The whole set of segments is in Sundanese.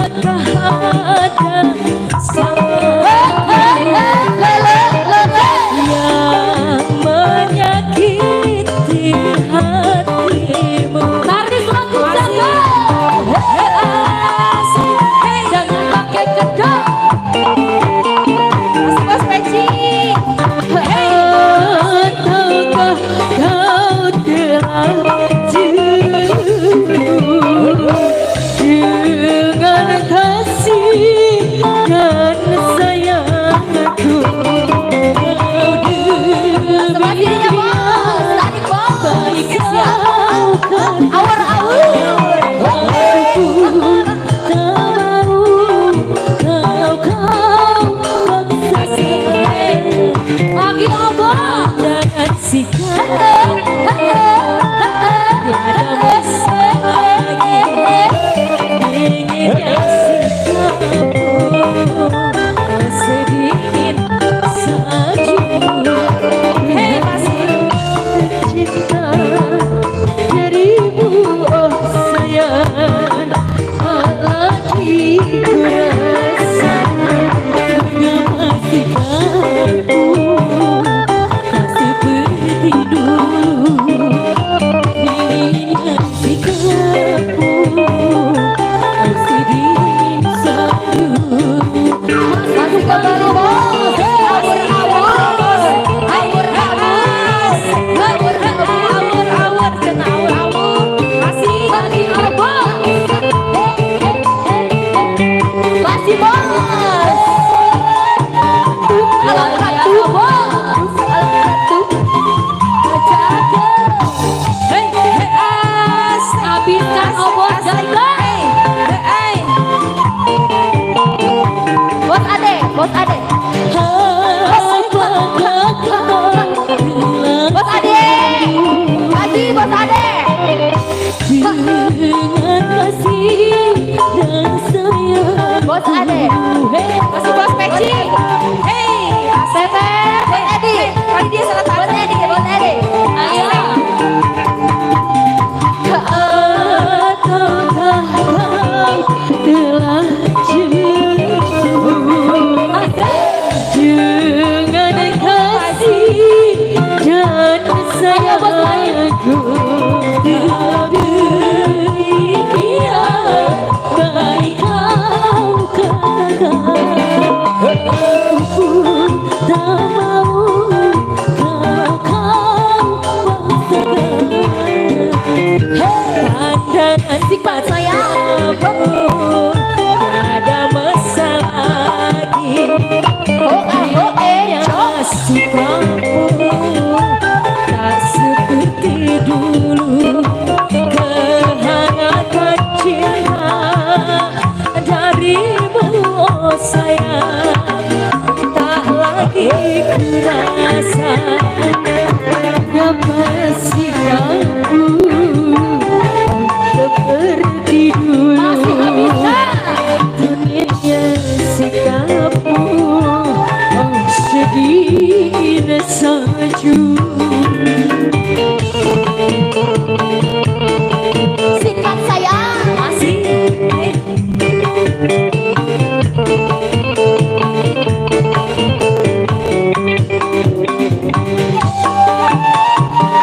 Apakah ada Le le le le. yang menyakiti hatimu? Tarik lagu cakep. Asik. Hey, jangan pakai kedok. Masih Bos Peci. Hey. Ataukah kau telah jemu dengan kasih dan sayangku? Kau Sebelah sininya, Bos. Tarik, Bos. Baik kau Awur awur. Aku tak mau kalau kau paksakan Lagi apa? dengan sikap tiada masalah lagi. Dinginnya sikapmu sedingin salju. Hei, masih. Cinta darimu, oh sayang, tak lagi ku rasa. Mengapa sikapmu tak seperti dulu? Dinginnya sikapmu sedingin salju. Masih kembali, Bos. Awur awur. Awur awur. Awur awur. Awur cenah, awur awur. Masih lagi apa? Masih, Bos. Alam ratu, Bos. Alam ratu. Cakep. Hei hei, asik. Habiskan obor ganteng. Hei. Bos Ade, Bos Ade. Apakah kau telah Bos Ade. Lagi Bos Ade. dengan kasih dan sayang? Bos Ade. Masih Bos Peci. Hei, Teteh, Bos Edi. Tadi dia salah. Bos Edi, Bos Edi. Ayo. Ataukah kau telah jemu dengan kasih dan sayangku? Demikian baik kau katakan. Aku pun tak mau kalau kau paksakan. Pandangan Sifat sayang. tiada masalah lagi. Oh ah, oh eh, cok. Sikapmu tak seperti dulu. Kehangatan cinta darimu, oh sayang, tak lagi ku rasa. Mengapa sikapmu seperti dulu? Masih habiskan. Dunia sikapmu, oh sedingin salju. Sifat sayang. Masih.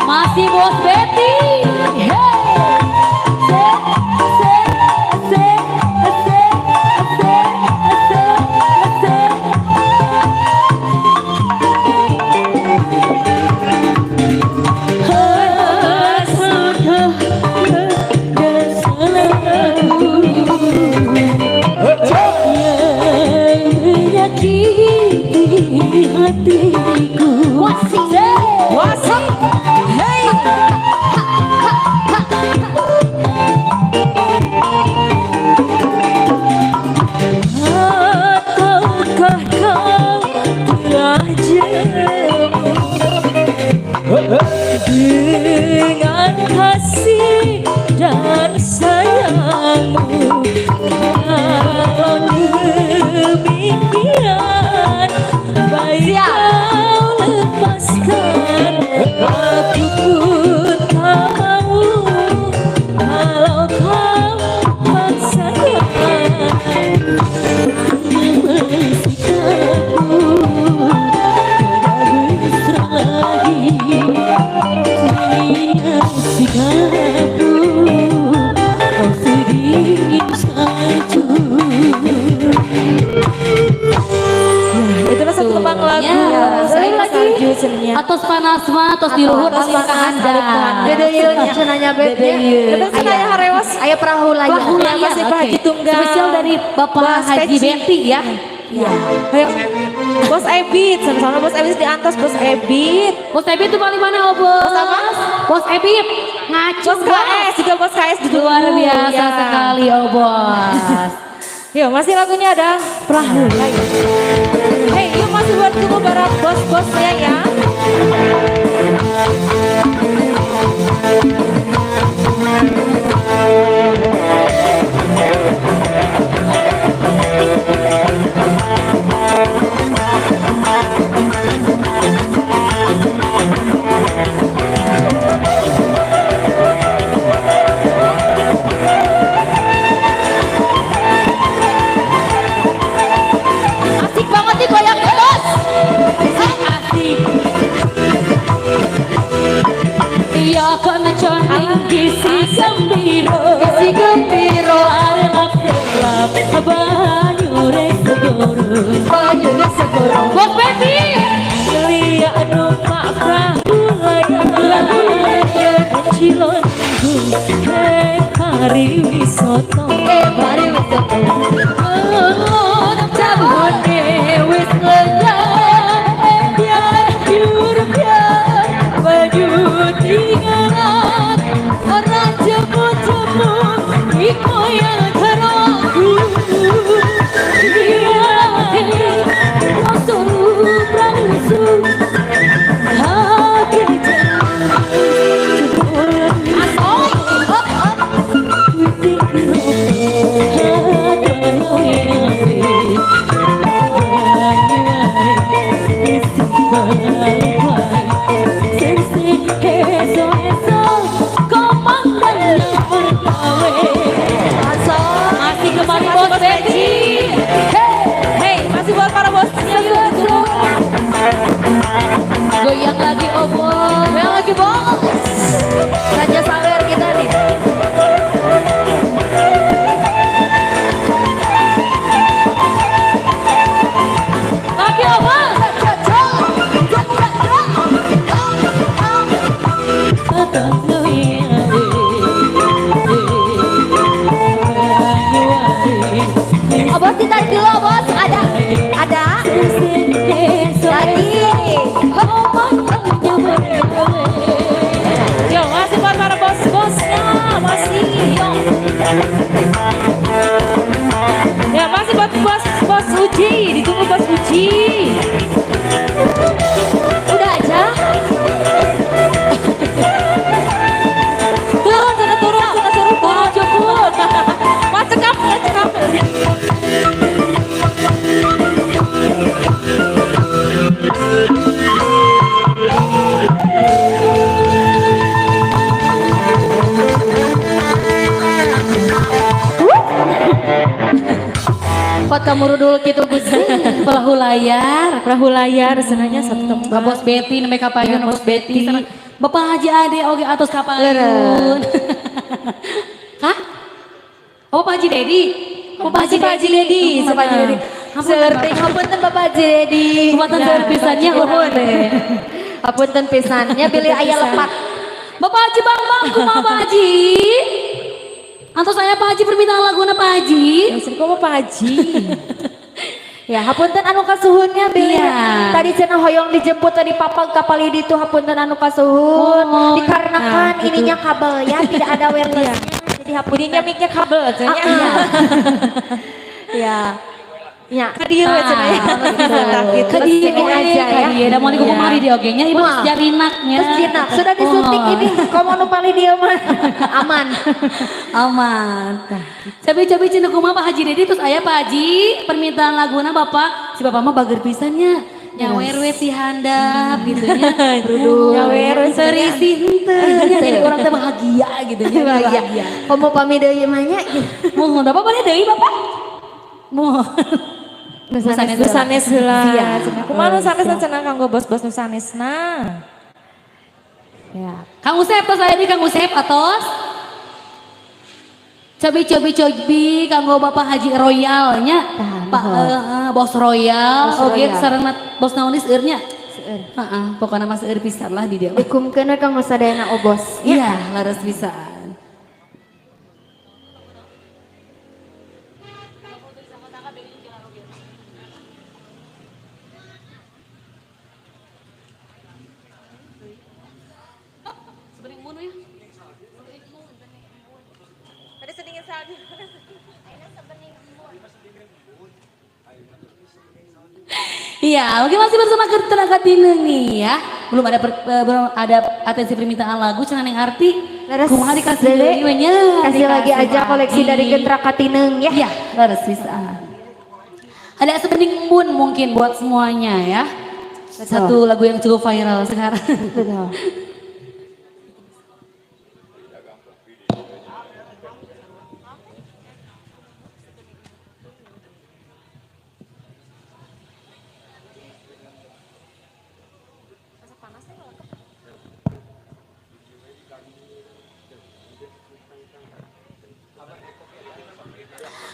Masih Bos Betty. Hey. Se se se se se se se. Apakah ada salahku yang menyakiti hatiku? Wasik. Wasik. Hey. Ataukah kau telah jemu dengan kasih dan sayangmu? Kalau demikian baik Siap. cenah. Atos panas mah, atos di luhur, Atos alim ka panas, handap. alim ka handap. Beda ieu cenah nya Beb. Beda cenah nya harewas. Aya perahu layar. Perahu layar, Masih Pak oke. Haji Tunggal. Spesial dari Bapak Bos Haji Peci. Betty ya. Iya. Ayo. Bos Ebit, sama-sama Bos Ebit diantos Bos Ebit. Bos Ebit itu paling mana, oh, Bos? Bos apa? Bos Ebit ngacung Bos KS juga Bos KS juga. Luar biasa Ya. sekali, oh Bos. Yuk, masih lagunya ada Perahu Layar. Hey, yuk masih buat tunggu para bos-bosnya ya. Asik banget nih goyang bos. Asik. Iya kono ning kisi gembiro. Si gembiro. Lap lap banyu segoro. Banyune segoro. Bos Betty. Liya numpak perahu layar. Cilonku pariwisata. Pariwisata. Cabune wis lenyap, biar biar baju tinggal ora jemu-jemu iku yang karo iya rasul prangsu hati Asoy. Hop hop. Asoy. Masih kembali Bos Betty. Hey, masih buat para bosnya yuk. Goyang lagi oh Bos. Goyang lagi bos. Raja sawer kita nih. Lagi oh Bos. Oh bos ditarik dulu bos. Ada. Ada. Lagi. Yo, masih buat para bos-bosnya, masih. Yo. Ya, masih buat bos-bos Uji, ditunggu bos Uji. Udah aja. Turun, sana turun, sana suruh turun, cukup. Macet kamu, macet kamu. Pot kamu dulu gitu Gusti. Perahu layar. Perahu layar, senangnya satu tempat. Bapak Bos Betty namanya kapayun Ya, Bos Bos Betty. Betty. Bapak Haji Ade oge atos kapayun. Hah? Oh Pak Haji Dedi. Oh Pak Haji Pak Haji Dedi, Oh, Pak Haji Dedi. Seperti hapunten Bapak Haji Dedi. Hapunten seueur pisannya Nuhun. Hapunten pisannya bilih aya lepat. Bapak Haji Bambang kumaha Pak Haji? Antos saya Pak Haji permintaan laguna Pak Haji. Ya, kok Pak Haji? Ya, hapunten anu kasuhunnya bilih. Iya. Tadi cenah hoyong dijemput tadi papag kapal di itu hapunten anu kasuhun. Oh, Dikarenakan nah, gitu. ininya kabel ya, tidak ada wirelessnya. Jadi hapunten. Ininya mic-nya kabel, cenah. Ya. Ya. Ka dieu we cenah ya. Tah gitu. Ka dieu Sini aja ya. Ka dieu da moal Iya. kumaha di oge nya ibu Wah. jarinaknya. Terus jinak, sudah disuntik Oh. ini. Komo nu palih dieu mah. Aman. Aman. Cabi-cabi cenah kumaha Pak Haji Dedi terus aya Pak Haji permintaan laguna Bapak si Bapak mah bager pisannya. Nyawer we ti handap gitu nya. Nyawer we Serisi henteu nya jadi orang teh bahagia gitu nya. Bahagia. Komo pami deui mah nya. Mohon Bapak boleh deui Bapak? Mohon. Nu sanes Nu sanes heula. Siap. Cenah. Kumaha nu sanes cenah kanggo bos-bos nu sanesna. Ya. Kang Usep tos aya di Kang Usep atos. Cobi cobi cobi kanggo Bapak Haji Royal nya. Tah, Pak nuhun. bos Royal Bos oge Royal. sareng bos naon seueur nya. Seueur. Heeh, pokoknya mah seueur pisan lah di dieu. Hukumkeun we kanggo sadayana obos. Iya, laras pisan. Ada sedingin salju. Iya, oke, masih bersama Gentra Katineng nih ya. Belum ada belum ada atensi permintaan lagu cenah Neng Arti. Leres, Kumaha dikasih Dede. deui we nya? Kasih lagi Dikasih aja koleksi dari Gentra Katineng ya. Iya, leres pisan. Ada Sebening Embun mungkin buat semuanya ya. Betul. Satu lagu yang cukup viral sekarang. Betul.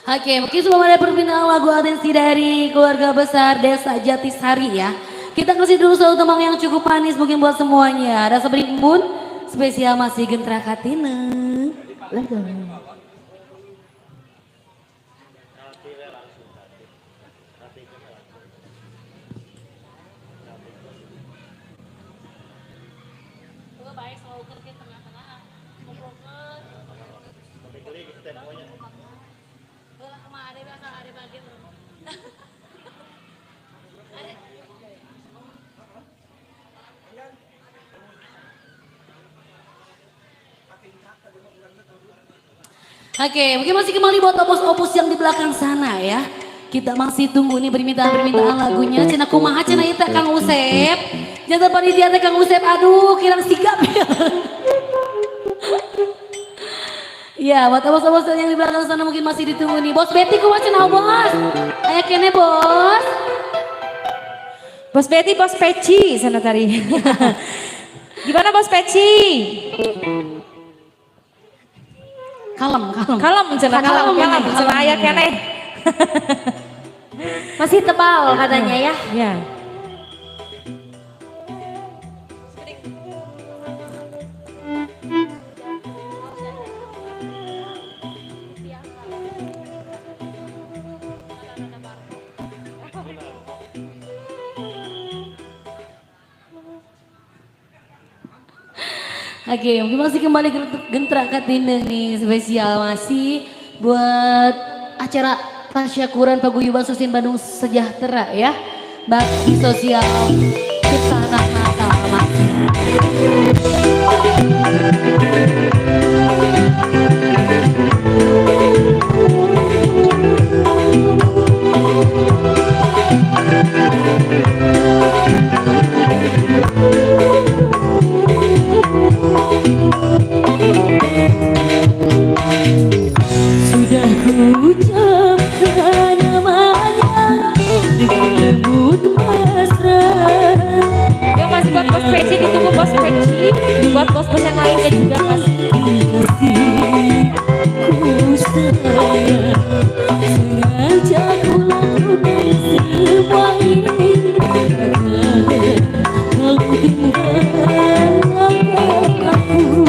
Oke, mungkin sebelum ada permintaan lagu atensi dari keluarga besar Desa Jatisari ya. Kita kasih dulu satu tembang yang cukup manis mungkin buat semuanya. Ada Sebening Embun, spesial masih Gentra Katineng. Betul. Oke, mungkin masih kembali buat opus-opus yang di belakang sana ya. Kita masih tunggu nih permintaan-permintaan lagunya. Cenah kumaha cenah ieu teh Kang Usep. Jangan panitia teh Kang Usep, aduh kirang sigap ya. Iya, buat opus-opus yang di belakang sana mungkin masih ditunggu nih. Bos Betty kumaha cenah bos? Aya keneh bos. Bos Betty, Bos Peci sana tadi. Gimana Bos Peci? Kalem, kalem. Kalem cenah, kalem, kalem, cenah aya keneh. Masih tebal katanya ya. Ya. Oke, mungkin masih kembali Gentra Katineng nih spesial masih buat acara tasyakuran Paguyuban Susin Bandung Sejahtera ya. Bakti sosial Cipta Natal masih. Sudah kuucapkan namanya dengan lembut mesra. Yuk masih buat Bos Peci, ditunggu Bos Peci. Buat bos-bos yang lainnya juga Mas. Kasihku sayang, sengaja ku lakukan semua ini agar kau tinggalkan aku.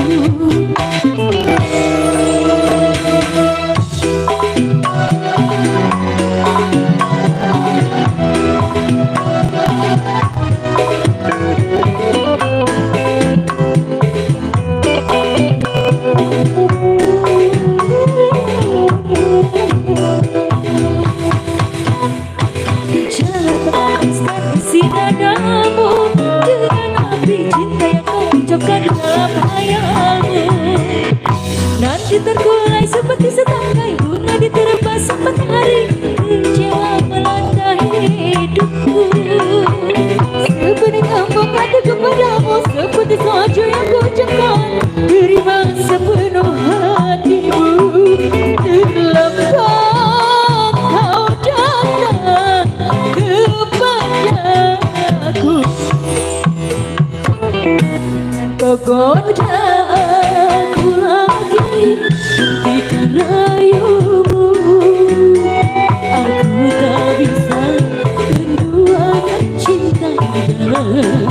Lepaskan isi dadamu dengan api cinta yang kau ucapkan dalam hayalmu. Nanti terkulai seperti setangkai bunga diterpa matahari, kecewa melanda hidupku. Sebening embun hati kepadamu, seperti salju yang kau ucapkan, terima sepenuh hatimu. Terlambat kau datang kepadaku, kau goda aku lagi hentikan rayumu. Aku tak bisa menduakan cinta di dalam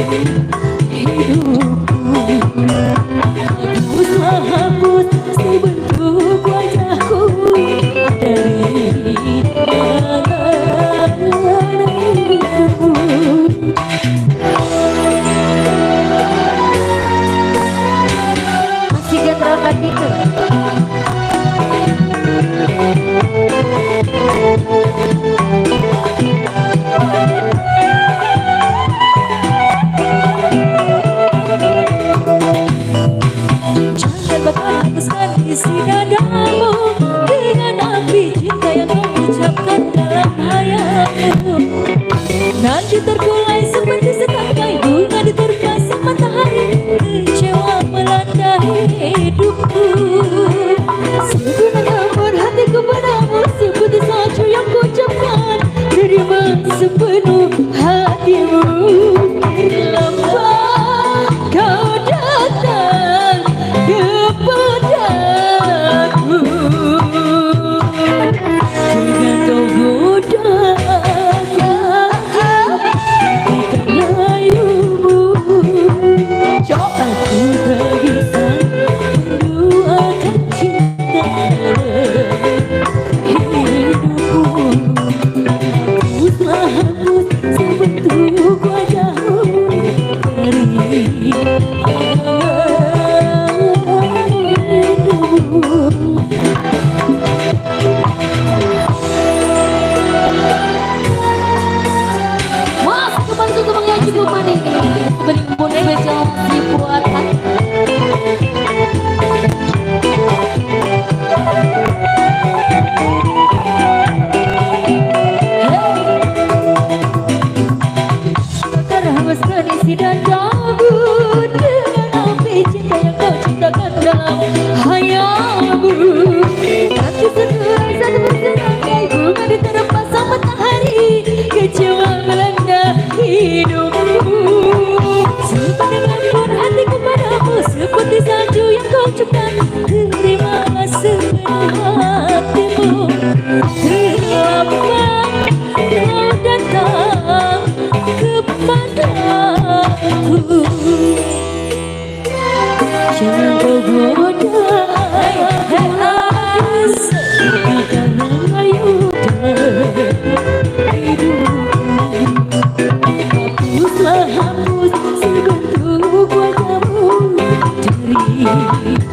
Hapuslah hapus sebentuk wajahmu dari hariku.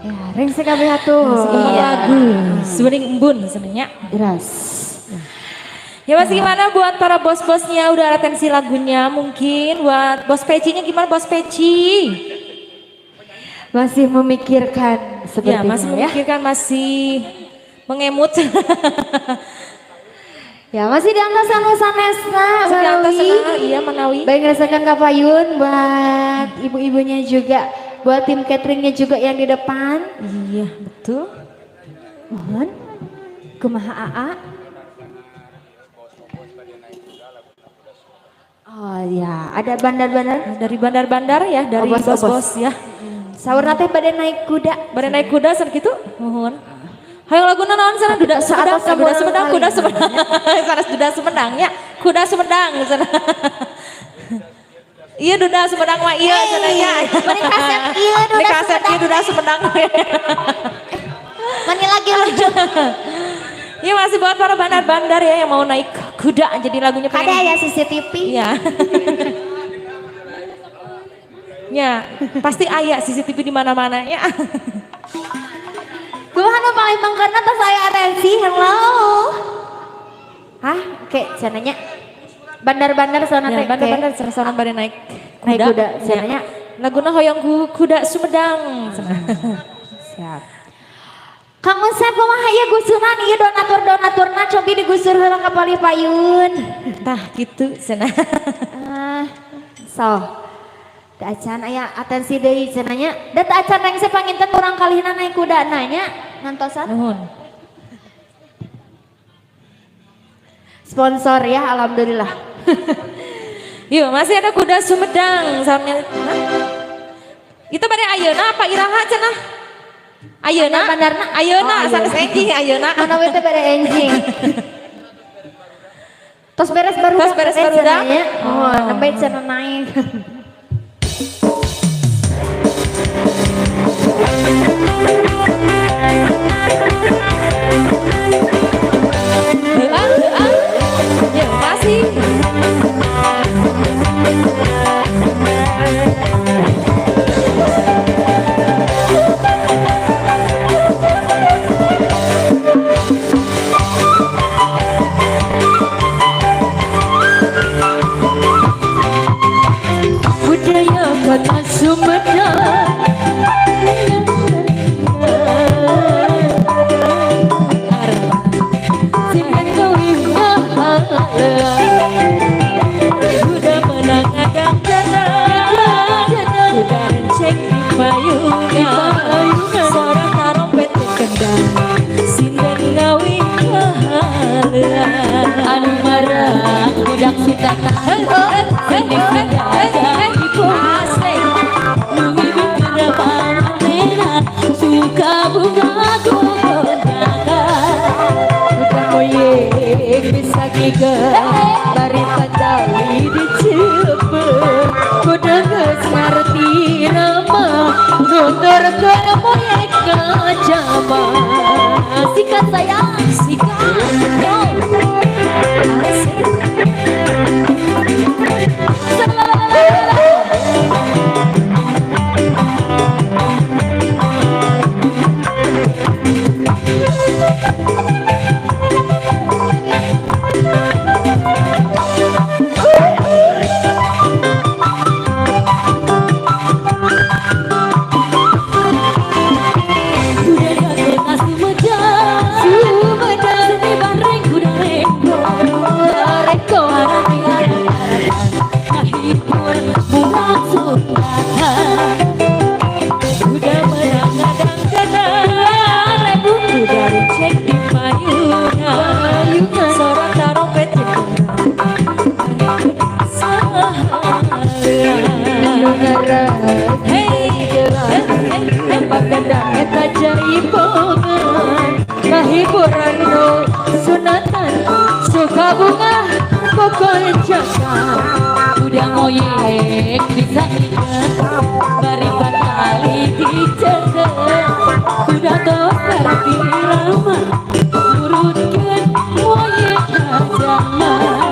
Ya, rengse kabeh atuh. Iya. Lagu sebening embun sebenarnya. Deras. Ya masih gimana buat para bos-bosnya udah atensi lagunya, mungkin buat bos pecinya gimana, bos peci? Masih memikirkan Ya sepertinya masih ya. Memikirkan, masih mengemut. Ya, masih di antosan nu sanesna. Masih di atas. Manawi. Senang, iya manawi. Baik ngerasakan kapayun buat ibu-ibunya juga, buat tim cateringnya juga yang di depan. Iya betul. Mohon. Kumaha AA? Oh ya, ada bandar-bandar. Dari bandar-bandar ya, dari Oh, bos, oh, bos-bos ya. Saur teh pada naik kuda. Bade naik kuda san kitu? Mohon. Hayang laguna naon sana, duda Sumedang, Saat kuda Sumedang, kuda kali. Sumedang. Sanes duda Sumedang ya, kuda Sumedang sana. Iya, duda Sumedang mah iya cenah nya. Meni kasep ieu duda Meni kasep Sumedang. ieu duda Sumedang. Meni lagi lucu. Iya, masih buat para bandar-bandar ya yang mau naik kuda, jadi lagunya Kada pengen. ya CCTV. Iya. Ya, pasti aya CCTV di mana-mana ya. Kumaha nu paling mangkarna tos aya atensi, hello. Hah, oke, cenah nya. Bandar-bandar sana Ya, teh. bandar-bandar sana bade naik kuda. Naik kuda, Ya. cenah nya. Laguna hoyong kuda Sumedang. Siap. Kang Usep, kumaha ieu gusuran ieu, donatur-donaturna cobi digusur heula ka palih payun. Tah gitu cenah. Ah, so. Teu acan aya atensi deui cenah nya. Da teu acan rengse panginten urang kalihna naik kuda nanya ngantosan. Nuhun. Sponsor ya, alhamdulillah. Yuk, masih ada kuda Sumedang samnya. Hah? Itu pada ayeuna apa iraha cenah? Ayeuna? Bandar-bandarna? Ayeuna, Oh, sanes ayeuna. enjing ayeuna. Mana we teh bade enjing. Tos beres barudak. Tos beres barudak. Oh, nembe cenah naik. Heuah, heuah. Ya, masih. Budaya kota Sumedang. Sinden kawin Kuda menang adang dana. Kuda renceng di payungan. Sora tarompet kendang. Sinden ngawin kahalean. Anu marah budak sutata. Asik. Suka bunga gogondakan. Bukan moyek bisa giga bari tali dicepet. Kuda geus ngarti nama nuturkeun moyek ngajama. Sikat sayang, Sikat. Yo. Asik. Budaya kota Sumedang, Sumedang, seni bareng kuda renggo, renggo arati kahibur budak Sunda. Kuda menang adang dana. Kuda renceng di payungan. Sora tarompet Anu Hey, Tempat kendang eta jaipongan. Hiburan nu sunatan, suka bunga kokoncakan. Kuda ngoyek bisa inget, bari patali dicekel. Kuda tos ngarti lama, nurutkeun moyek ka zaman.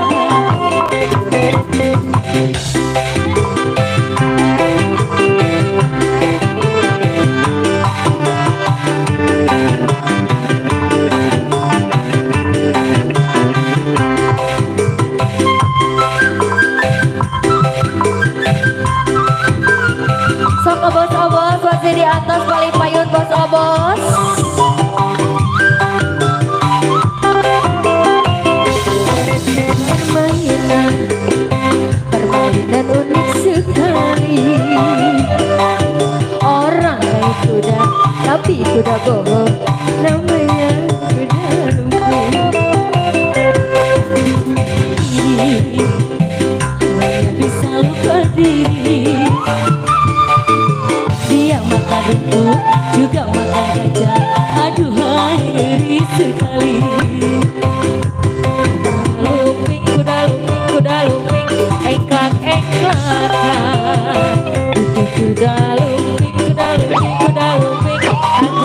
Sok obos-obos masih di atas paling payun bos obos. Permainan, permainan unik sekali. Orang naik kuda, tapi kuda bohong, namanya kuda lumping. Bisa lupa diri. Dia makan rumput, juga makan gajah. Aduhai ngeri sekali. Lumping, kuda lumping, kuda lumping, engklak engklakan. Itu kuda lumping, kuda lumping, kuda lumping, aku.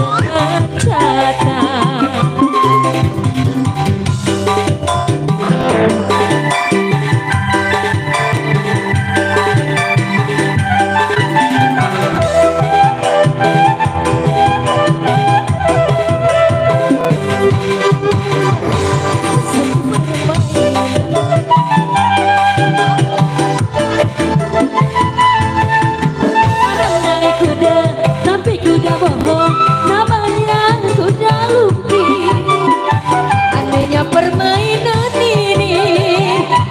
Orang naik kuda, tapi kuda bohong, namanya kuda lumping. Anehnya permainan ini,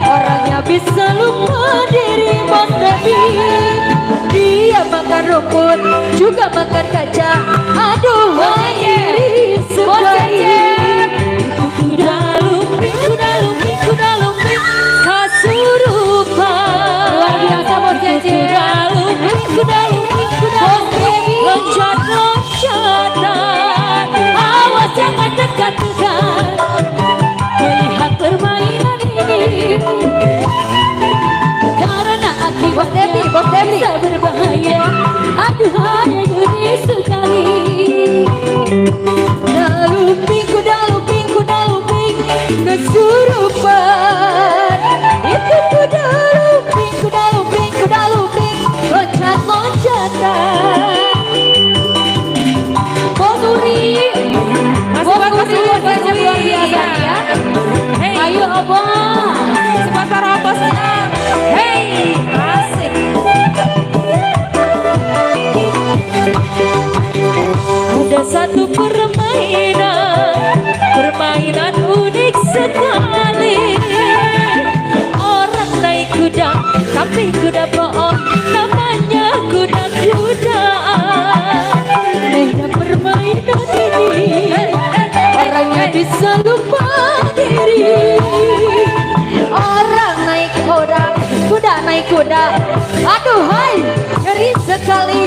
orangnya bisa lupa diri Bos Debi. Dia makan rumput, juga makan kaca. Aduh, ngeri sekali. Kuda lumping, kuda lumping, kuda lumping, Kasurupan. Luar biasa, Bos Cece. Kuda lumping, kuda lumping, kuda lumping, loncat-loncatan. Awas jangan dekat-dekat melihat permainan ini, karena Bos akibatnya Debi, Bos Debi. Bisa berbahaya. Aduhai ngeri sekali. Kuda lumping, kuda lumping, kuda lumping, kesurupan. Itu kuda lumping, kuda lumping, kuda lumping, loncat-loncatan. Bos Uri, Masih Bos bagus, Uri, Bos Bos Uri. luar biasa ya. Hey, Ayo Obos. Sebentar obosnya. Hey, asik. Ada satu permainan, permainan unik sekali. Orang naik kuda, tapi kuda bohong, namanya kuda-kudaan. Anehnya permainan ini, orangnya bisa lupa diri. Orang naik kuda, kuda naik kuda. Aduhai, ngeri sekali.